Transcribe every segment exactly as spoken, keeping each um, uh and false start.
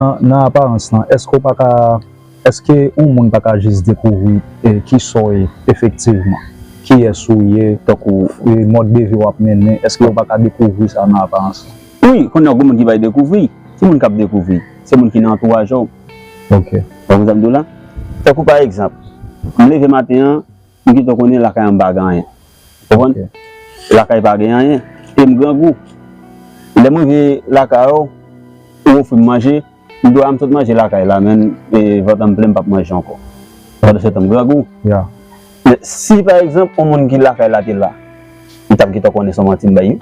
Nan, nan aparans lan, èske w pa ka, èske yon moun pa ka jis dekouvri, e, ki sa w ye efektivman? Kiyès ou ye, tankou, e, mòd de vi w ap mennen, èske w pa ka dekouvri sa nan aparans lan? Wi, kounye a, gen moun ki bay dekouvri. Ki moun k ap dekouvri? Se moun ki nan antouraj ou. Ok. Ou konprann sa m di w la? Tankou pa egzanp, m leve maten an, m gentan konnen lakay an m pa gen anyen. Konprann? Ok. Lakay pa gen anyen. E m grangou. Lè m rive lakay ou, ou ofri m manje, m di w a m sot manje lakay la, men, e, vant an m plen, m p ap manje ankò. Pandan se tan m grangou. Ya. Men si, pa egzanp, yon moun ki lakay la te la, li t ap gentan konnen se yon manti m bay li.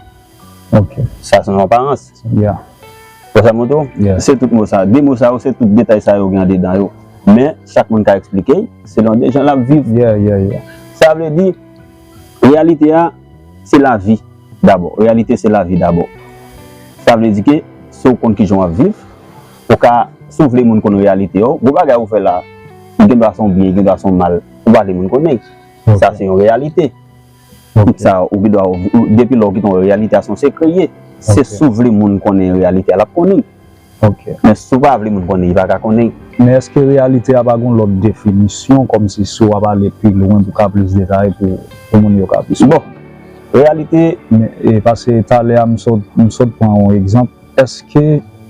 Ok. Sa se yon aparans. Ya. Wè sa m montre w? Yeah. Se tout mo sa. De mo sa yo, se tout detay sa yo gen andedan yo. Men, chak moun ka eksplike selon de jan l ap viv. Yeah, yeah, yeah. Sa vle di, reyalite a, se lavi dabò. Reyalite, se lavi dabò. Sa vle di ke, si w konn kijan w ap viv, ou ka, si w vle moun konn reyalite w, gon bagay ou fè la, li gen dwa se yon byen, li gen dwa se yon mal, ou pa vle moun konnen. Ok. Sa se yon reyalite. Ok. Tout sa, ou gen dwa, ou, depi lè w gentan wè reyalite a se yon sekrè l ye. Se Ok. Si w vle moun konnen reyalite a, l ap konnen. Ok. Men si w pa vle moun konnen, li pa ka konnen. Men èske reyalite a pa gon lòt definisyon, kòmsi si w ap ale pi lwen pou ka plis detaye pou, pou moun yo ka plis Bon, reyalite Men, e, paske talè a m sot, m sot pran yon egzanp. Èske,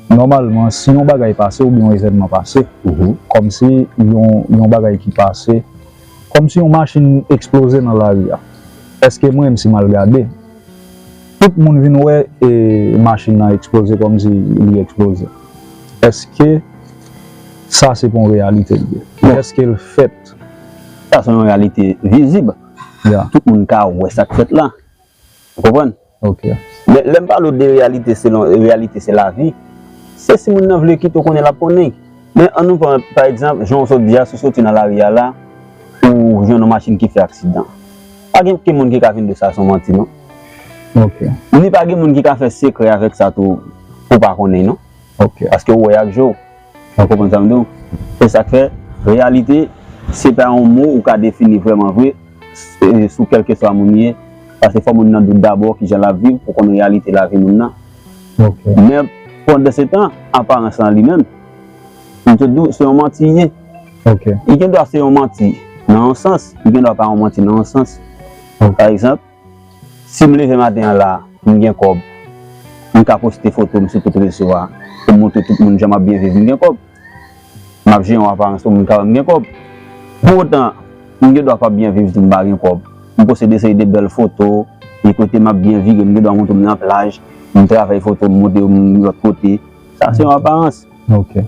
nòmalman, si yon bagay pase oubyen yon evènman pase, Mhm. kòmsi yon, yon bagay ki pase, kòmsi yon machin eksploze nan lari a, èske mwen menm si m al gade, tout moun vin wè, e, machin nan eksploze kòmsi li eksploze? Èske sa se pa yon reyalite li ye? Bon. Èske l fèt? Sa se yon reyalite vizib. Ya. Tout moun ka wè sa k fèt la. Ou konprann? Ok. Men lè m pale w de reyalite, selon reyalite se lavi, se si moun nan vle kite w konnen l ap konnen. Men ann nou pran, pa egzanp, jan w sot di a, si w soti nan lari a la, ou jwenn yon machin ki fè aksidan. Pa gen okenn moun ki ka vin di w sa se yon manti, non. Ok. Ni pa gen moun ki ka fè sekrè avèk sa tou pou w pa konnen, non. Ok. Paske ou wè ak je w. Ou konprann sa m di w? Se sa k fè, reyalite, se pa yon mo ou ka defini vrèman vre, e, sou kèlkeswa moun li ye, paske fò moun nan di w dabò kijan l ap viv pou konn reyalite lavi moun nan. Ok. Men, pandan se tan, aparans lan li menm, m te di w, se yon manti li ye. Ok. Li gen dwa se yon manti nan yon sans, li gen dwa pa yon manti nan yon sans. Ok. Pa egzanp, si m leve maten an la, m gen kòb, m ka poste foto m sou tout rezo a, pou m montre tout moun jan m ap byen viv, m gen kòb. M ap jere yon aparans pou moun ka wè m gen kòb. Pou otan, m gen dwa p ap byen viv tou, m pa gen kòb. M poste de seri de bèl foto, e kote m ap byen vire, m gen dwa montre w m nan plaj, m travay foto, m montre w m lòt kote. Sa se yon aparans. Ok.